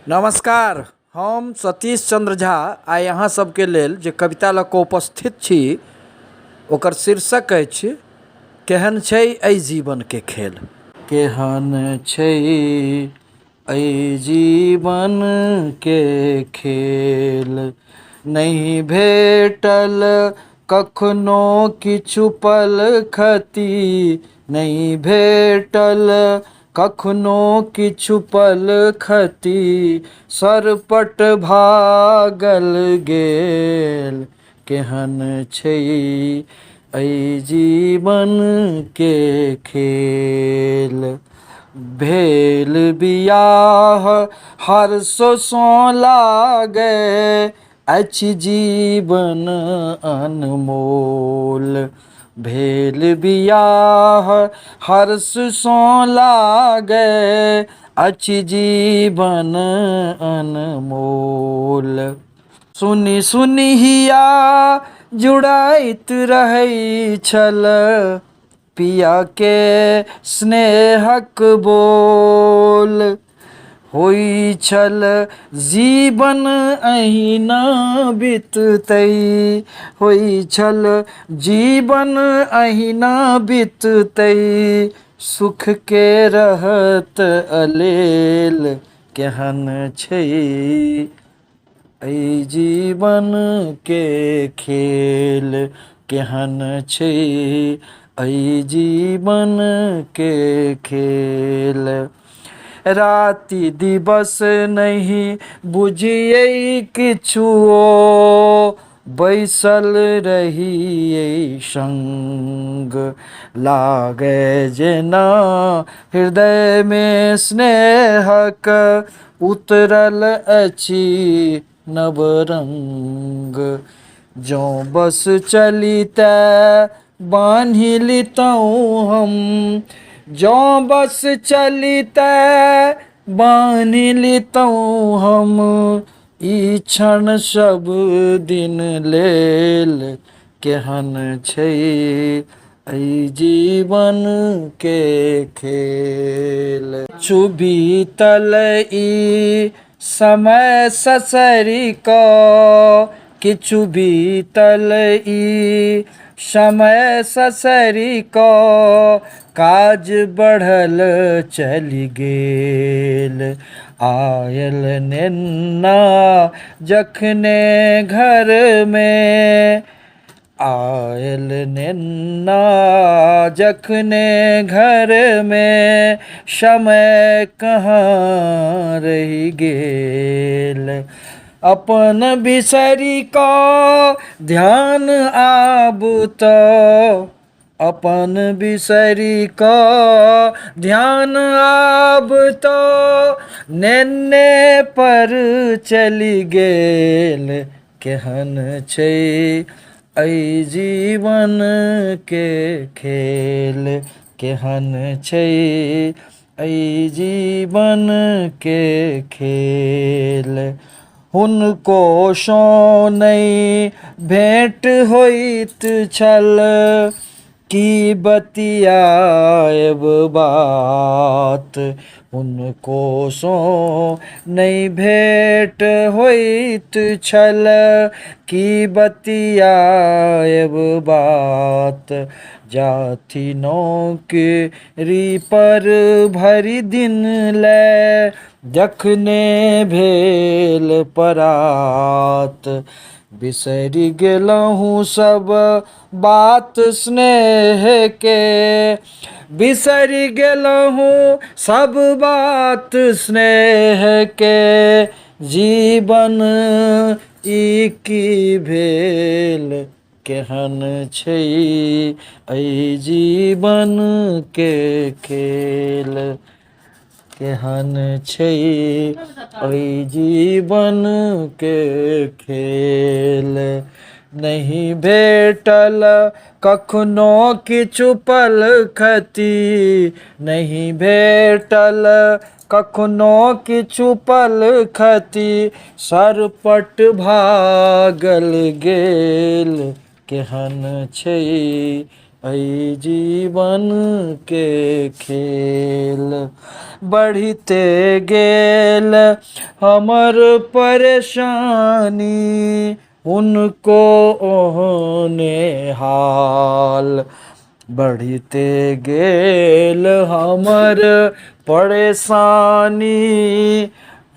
नमस्कार, हम सतीश चंद्र झा आइ अहाँ सबके लेल जे कविता लऽ कऽ उपस्थित छी ओकर शीर्षक अछि केहन छै एहि जीवनके खेल। केहन छै एहि जीवनके खेल, नहि भेटल कखनो किछु पलखति, नहि भेटल कखनो किछु पलखति, सरपट भागल गेल। केहन छै एहि जीवनके खेल। भेल बियाह हर्षसँ लागै अछि जीवन अनमोल। भेल बियाह हर्षसँ लागै अछि जीवन अनमोल। सुनि सुनि हिया जुड़ाइत रहै छल पियाके स्नेहक बोल। होइ छल जीवन अहिना बिततै, होइ छल जीवन अहिना बिततै, सुखके रहत अलेल। केहन छै एहि जीवनके खेल, केहन छै एहि जीवनके खेल। राति दिवस नहि बुझियै किछुओ, बैसल रहियै सङ्ग। लागै जेना हृदयमे स्नेहक उतरल अछि नव रङ्ग। जँ बस चलितए बान्हि लितहुँ हम, जँ बस चलितए बान्हि लितहुँ हम, ई क्षण सब दिन लेल। केहन छै एहि जीवनके खेल। किछु बीतल ई समय ससरि कऽ, किछु बीतल ई समय ससरि कऽ, काज बढ़ल चलि गेल। आयल नेन्ना जखने घरमे, आयल नेन्ना जखने घरमे, समय कहाँ रहि गेल। अपन बिसरि कऽ ध्यान आब तऽ, अपन बिसरि कऽ ध्यान आब तऽ, नेने पर चलि गेल। केहन छै एहि जीवनके खेल, केहन छै एहि जीवनके खेल। हुनकोसँ नहि भेँट होइत छल, की बतियाएब बात। हुनकोसँ नहि भेँट होइत छल, की बतियाएब बात। जाथि नौकरी पर भरि दिन लए, जखने भेल परात। बिसरि गेलहुँ सब बात स्नेहके, बिसरि गेलहुँ सब बात स्नेहके। जीवन ई की भेल, केहन छै एहि जीवनके खेल। केहन छै एहि जीवनके खेल। नहि भेटल कखनो किछु पलखति, नहि भेटल कखनो किछु पलखति, सरपट भागल गेल। केहन छै एहि जीवनके खेल। बढ़िते गेल हमर परेशानी, हुनको ओहने हाल। बढ़िते गेल हमर परेशानी,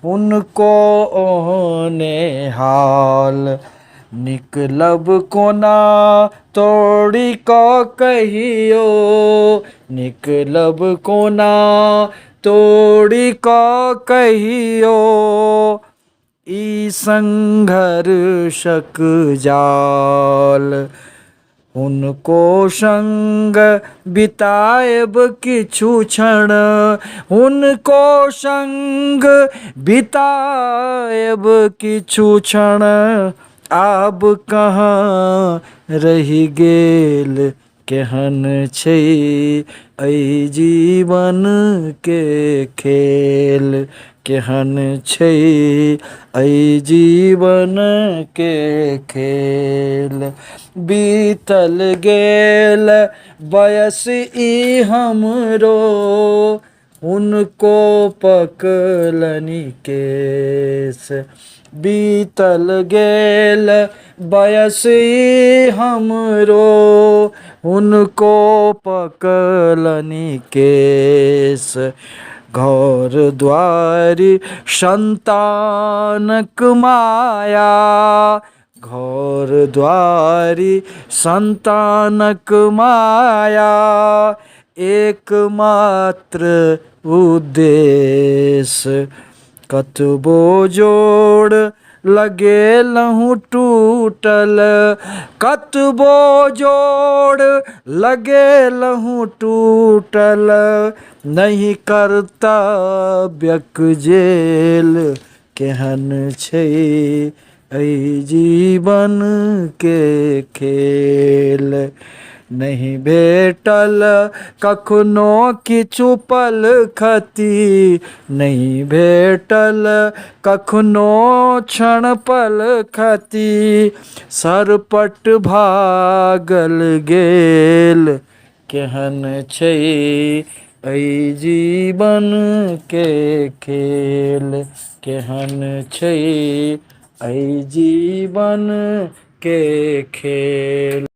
हुनको ओहने हाल। निकलब कोना तोड़ि कऽ कहियो, निकलब कोना तोड़ि कऽ कहियो, ई संघर्षक जाल। हुनको सङ्ग बितायब किछु क्षण, हुनको सङ्ग बितायब किछु क्षण, आब कहाँ रहि गेल। केहन छै एहि जीवनके खेल, केहन छै एहि जीवनके खेल। बीतल गेल बयस ई हमरो, हुनको पकलनि केश। बीतल गेल बयस ई हमरो, हुनको पकलनि केश। घर द्वारि सन्तानक माया, घर द्वारि सन्तानक माया, एकमात्र उद्देश्य। कतबो जोड़ लगेलहुँ टूटल, कतबो जोड़ लगेलहुँ टूटल, नहि कर्तव्यक जेल। केहन छै एहि जीवनके खेल। नहि भेटल कखनो किछु पलखति, नहि भेटल कखनो क्षण पलखति, सरपट भागल गेल। केहन छै एहि जीवनके खेल, केहन छै एहि जीवनके खेल।